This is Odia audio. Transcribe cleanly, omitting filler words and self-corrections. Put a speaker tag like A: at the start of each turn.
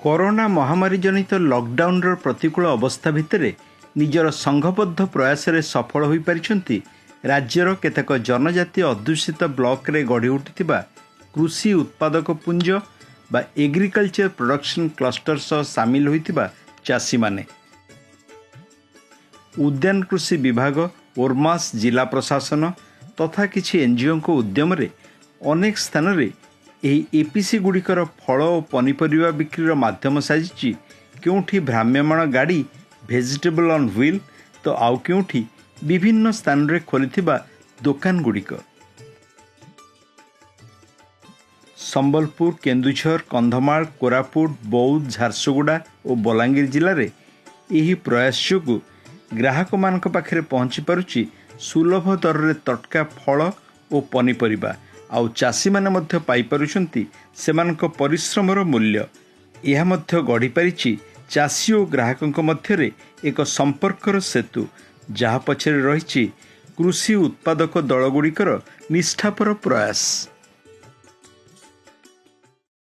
A: କରୋନା ମହାମାରୀ ଜନିତ ଲକଡାଉନର ପ୍ରତିକୂଳ ଅବସ୍ଥା ଭିତରେ ନିଜର ସଂଘବଦ୍ଧ ପ୍ରୟାସରେ ସଫଳ ହୋଇପାରିଛନ୍ତି ରାଜ୍ୟର କେତେକ ଜନଜାତି ଅଧ୍ୟୁଷିତ ବ୍ଲକରେ ଗଢ଼ି ଉଠିଥିବା କୃଷି ଉତ୍ପାଦକ ପୁଞ୍ଜ ବା ଏଗ୍ରିକଲଚର ପ୍ରଡକ୍ସନ କ୍ଲଷ୍ଟର ସହ ସାମିଲ ହୋଇଥିବା ଚାଷୀମାନେ। ଉଦ୍ୟାନ କୃଷି ବିଭାଗ, ଓରମାସ, ଜିଲ୍ଲା ପ୍ରଶାସନ ତଥା କିଛି ଏନ୍ଜିଓଙ୍କ ଉଦ୍ୟମରେ ଅନେକ ସ୍ଥାନରେ ଏହି ଏପିସି ଗୁଡ଼ିକର ଫଳ ଓ ପନିପରିବା ବିକ୍ରିର ମାଧ୍ୟମ ସାଜିଛି। କେଉଁଠି ଭ୍ରାମ୍ୟମାଣ ଗାଡ଼ି ଭେଜିଟେବଲ୍ ଅନ୍ ହ୍ୱିଲ୍ ତ ଆଉ କେଉଁଠି ବିଭିନ୍ନ ସ୍ଥାନରେ ଖୋଲିଥିବା ଦୋକାନଗୁଡ଼ିକ। ସମ୍ବଲପୁର, କେନ୍ଦୁଝର, କନ୍ଧମାଳ, କୋରାପୁଟ, ବୌଦ୍ଧ, ଝାରସୁଗୁଡ଼ା ଓ ବଲାଙ୍ଗୀର ଜିଲ୍ଲାରେ ଏହି ପ୍ରୟାସ ଯୋଗୁଁ ଗ୍ରାହକମାନଙ୍କ ପାଖରେ ପହଞ୍ଚି ପାରୁଛି ସୁଲଭ ଦରରେ ତଟକା ଫଳ ଓ ପନିପରିବା, ଆଉ ଚାଷୀମାନେ ମଧ୍ୟ ପାଇପାରୁଛନ୍ତି ସେମାନଙ୍କ ପରିଶ୍ରମର ମୂଲ୍ୟ। ଏହା ମଧ୍ୟ ଗଢ଼ିପାରିଛି ଚାଷୀ ଓ ଗ୍ରାହକଙ୍କ ମଧ୍ୟରେ ଏକ ସମ୍ପର୍କର ସେତୁ, ଯାହା ପଛରେ ରହିଛି କୃଷି ଉତ୍ପାଦକ ଦଳଗୁଡ଼ିକର ନିଷ୍ଠାପର ପ୍ରୟାସ।